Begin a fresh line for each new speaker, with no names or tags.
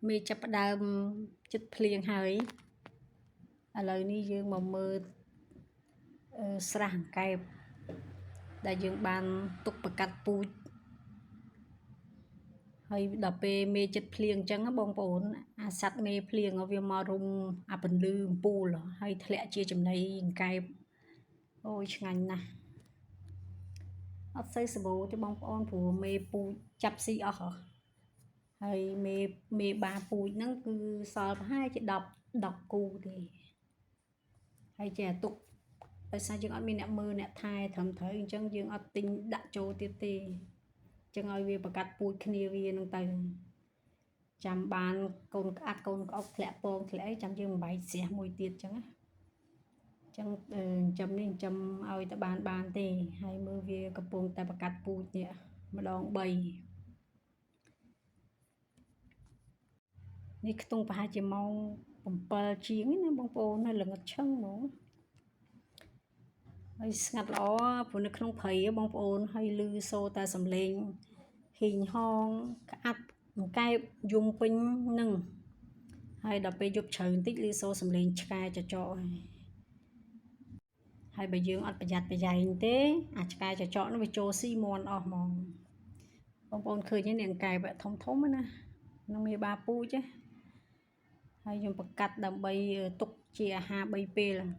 មេចាប់ផ្ដើមចិត្តភ្លៀងហើយឥឡូវនេះយើងមកមើលស្រះអង្កែបដែលយើងបានទុកប្រកាត់ពូជហើយដល់ពេលមេចិត្តភ្លៀងអញ្ចឹងបងប្អូនអាសត្វមេភ្លៀងវាមករុំអាពន្លឺអំពូលហើយធ្លាក់ជាចំណីអង្កែបអូយឆ្ងាញ់ណាស់អត់សូវសម្បូរទេបងប្អូនព្រោះមេពូជចាប់ស៊ីអស់ហើយមេមេបាពូជហ្នឹងគឺសល់ប្រហែលជា10 10គូទេហើយចេះទុកដោយសារយើងអត់មានអ្នកមើលអ្នកថែត្រឹមត្រូវអញ្ចឹងយើងអត់ទិញដាក់ចូលទៀតទេអញ្ចឹងឲ្យវាប្រកាត់ពូជគ្នាវានឹងទៅចាំបានកូនក្អាត់កូនក្អុកធ្លាក់ពងធ្លាក់អីចាំយើងបំបែកស្រះមួយទៀតអញ្ចឹងណាអញ្ចឹងចិញ្ចឹមនេះចិញ្ចឹមឲ្យតែបានបានទេហើយមើលវាកំពុងតែប្រកាត់ពូជនេះម្ដង3នេះខ្ទង់ប្រហែលជាម៉ោង7ជាងណាបងប្អូននៅល្ងឹតឈឹងហ្មងហើយស្ងាត់ល្អព្រោះនៅក្នុងព្រៃបងប្អូនហើយឮសូរតែសំឡេងហ៊ីងហងក្អាត់អង្កែបយំពេញនឹងហើយដល់ពេលយប់ជ្រៅបន្តិចឮសូរសំឡេងឆ្កែចចកហើយហើយបើយើងអត់ប្រយ័ត្នប្រយែងទេអាឆ្កែចចកនោះវាចូលស៊ីមាន់អស់ហ្មងបងប្អូនឃើញទេនេះអង្កែបធំធំណានឹងមានបាពូជណាហើយខ្ញុំប្រកាត់ដើម្បីទុកជាអាហារ3ពេល។